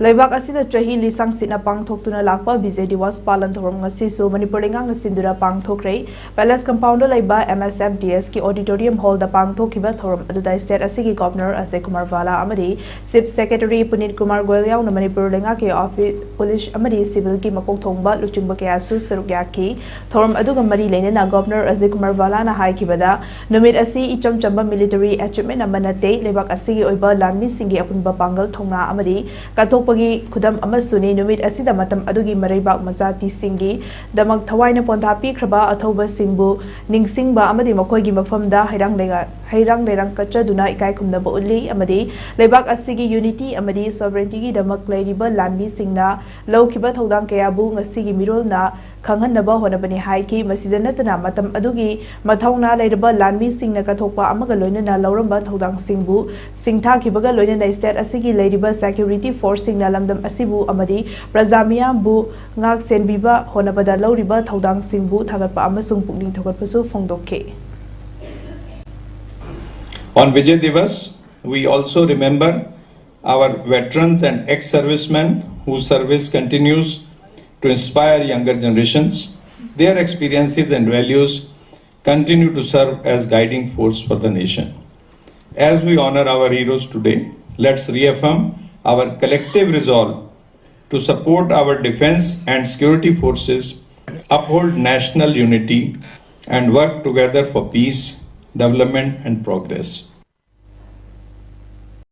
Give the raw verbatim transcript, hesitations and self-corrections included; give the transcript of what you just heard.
ꯂꯩꯕꯥꯛ ꯑꯁꯤꯗ ꯆꯍꯤ ꯂꯤꯁꯥꯡ ꯁꯤꯠꯅ ꯄꯥꯡꯊꯣꯛꯇꯨꯅ ꯂꯥꯛꯄ ꯕꯤꯖꯦ ꯗꯤꯋꯥꯁ ꯄꯥꯂꯟ ꯊꯧꯔꯝ ꯉꯁꯤꯁꯨ ꯃꯅꯤꯄꯨꯔ ꯂꯩꯉꯥꯛꯅ ꯁꯤꯟꯗꯨꯅ ꯄꯥꯡꯊꯣꯛꯈ꯭ꯔꯦ꯫ ꯄꯦꯂꯦꯁ ꯀꯝꯄꯥꯎꯟꯗ ꯂꯩꯕ ꯑꯦꯝ ꯑꯦꯁ ꯑꯦꯐ ꯗꯤ ꯑꯦꯁꯀꯤ ꯑꯣꯗꯤꯇꯣꯔꯤꯌꯝ ꯍꯣꯜꯗ ꯄꯥꯡꯊꯣꯛꯈꯤꯕ ꯊꯧꯔꯝ ꯑꯗꯨꯗ ꯁ꯭ꯇꯦꯠ ꯑꯁꯤꯒꯤ ꯒꯣꯚꯔꯅꯔ ꯑꯖꯌ ꯀꯨꯃꯥꯔ ꯚꯥꯂꯥ ꯑꯃꯗꯤ ꯆꯤꯐ ꯁꯦꯀ꯭ꯔꯦꯇꯔꯤ ꯄꯨꯅꯤꯠ ꯀꯨꯃꯥꯔ ꯒꯣꯌꯜ ꯌꯥꯎꯅ ꯃꯅꯤꯄꯨꯔ ꯂꯩꯉꯥꯛꯀꯤ ꯑꯣꯐꯤꯁ, ꯄꯨꯂꯤꯁ ꯑꯃꯗꯤ ꯁꯤꯚꯤꯜꯒꯤ ꯃꯀꯣꯛ ꯊꯣꯡꯕ ꯂꯨꯆꯤꯡꯕ ꯀꯌꯥꯁꯨ ꯁꯔꯨꯛ ꯌꯥꯈꯤ꯫ ꯊꯧꯔꯝ ꯑꯗꯨꯒ ꯃꯔꯤ ꯂꯩꯅꯅ ꯒꯣꯚꯔꯅꯔ ꯑꯖꯌ ꯀꯨꯃꯥꯔ ꯚꯥꯂꯥꯅ ꯍꯥꯏꯈꯤꯕꯗ, ꯅꯨꯃꯤꯠ ꯑꯁꯤ ꯏꯆꯝ ꯆꯝꯕ ꯃꯤꯂꯤꯇꯔꯤ ꯑꯦꯆꯤꯚꯃꯦꯟ ꯑꯃ ꯅꯠꯇꯦ, ꯂꯩꯕꯥꯛ ꯑꯁꯤꯒꯤ ꯑꯣꯏꯕ ꯂꯥꯟꯃꯤꯁꯤꯡꯒꯤ ꯑꯄꯨꯟꯕ ꯄꯥꯡꯒꯜ ꯊꯧꯅꯥ ꯑꯃꯗꯤ ꯀꯠꯊꯣꯛꯄꯒꯤ ꯈꯨꯗꯝ ꯑꯃꯁꯨꯅꯤ꯫ ꯅꯨꯃꯤꯠ ꯑꯁꯤꯗ ꯃꯇꯝ ꯑꯗꯨꯒꯤ ꯃꯔꯩꯕꯥꯛ ꯃꯆꯥꯇꯤꯁꯤꯡꯒꯤꯗꯃꯛ ꯊꯋꯥꯏꯅ ꯄꯣꯟꯊꯥ ꯄꯤꯈ꯭ꯔꯕ ꯑꯊꯧꯕꯁꯤꯡꯕꯨ ꯅꯤꯡꯁꯤꯡꯕ ꯑꯃꯗꯤ ꯃꯈꯣꯏꯒꯤ ꯃꯐꯝꯗ ꯍꯩꯔꯥꯡ ꯂꯩꯉꯥ-, ꯍꯩꯔꯥꯡ ꯂꯩꯔꯥꯡ ꯀꯠꯆꯗꯨꯅ ꯏꯀꯥꯏ ꯈꯨꯝꯅꯕ ꯎꯠꯂꯤ ꯑꯃꯗꯤ ꯂꯩꯕꯥꯛ ꯑꯁꯤꯒꯤ ꯌꯨꯅꯤꯇꯤ ꯑꯃꯗꯤ ꯁꯣꯚꯔꯦꯟꯇꯤꯒꯤꯗꯃꯛ ꯂꯩꯔꯤꯕ ꯂꯥꯟꯃꯤꯁꯤꯡꯅ ꯂꯧꯈꯤꯕ ꯊꯧꯗꯥꯡ ꯀꯌꯥꯕꯨ ꯉꯁꯤꯒꯤ ꯃꯤꯔꯣꯜꯅ ꯈꯪꯍꯟꯅꯕ ꯍꯣꯠꯅꯕꯅꯤ ꯍꯥꯏꯈꯤ꯫ ꯃꯁꯤꯗ ꯅꯠꯇꯅ ꯃꯇꯝ ꯑꯗꯨꯒꯤ ꯃꯊꯧꯅꯥ ꯂꯩꯔꯕ ꯂꯥꯟꯃꯤꯁꯤꯡꯅ ꯀꯠꯊꯣꯛꯄ ꯑꯃꯒ ꯂꯣꯏꯅꯅ ꯂꯧꯔꯝꯕ ꯊꯧꯗꯥꯡꯁꯤꯡꯕꯨ ꯁꯤꯡꯊꯥꯈꯤꯕꯒ ꯂꯣꯏꯅꯅ ꯁ꯭ꯇꯦꯠ ꯑꯁꯤꯒꯤ ꯂꯩꯔꯤꯕ ꯁꯦꯀ꯭ꯌꯨꯔꯤꯇꯤ ꯐꯣꯔꯁꯁꯤꯡꯅ ꯂꯝꯗꯝ ꯑꯁꯤꯕꯨ ꯑꯃꯗꯤ ꯄ꯭ꯔꯖꯥ ꯃꯤꯌꯥꯝꯕꯨ ꯉꯥꯛ ꯁꯦꯟꯕꯤꯕ ꯍꯣꯠꯅꯕꯗ ꯂꯧꯔꯤꯕ ꯊꯧꯗꯥꯡꯁꯤꯡꯕꯨ ꯊꯥꯒꯠꯄ ꯑꯃꯁꯨꯡ ꯄꯨꯛꯅꯤꯡ ꯊꯧꯒꯠꯄꯁꯨ ꯐꯣꯡꯗꯣꯛꯈꯤ꯫ On Vijay Diwas, we also remember our veterans and ex-servicemen whose service continues to inspire younger generations. Their experiences and values continue to serve as guiding force for the nation. As we honor our heroes today, let's reaffirm our collective resolve to support our defense and security forces, uphold national unity, and work together for peace, development, and progress.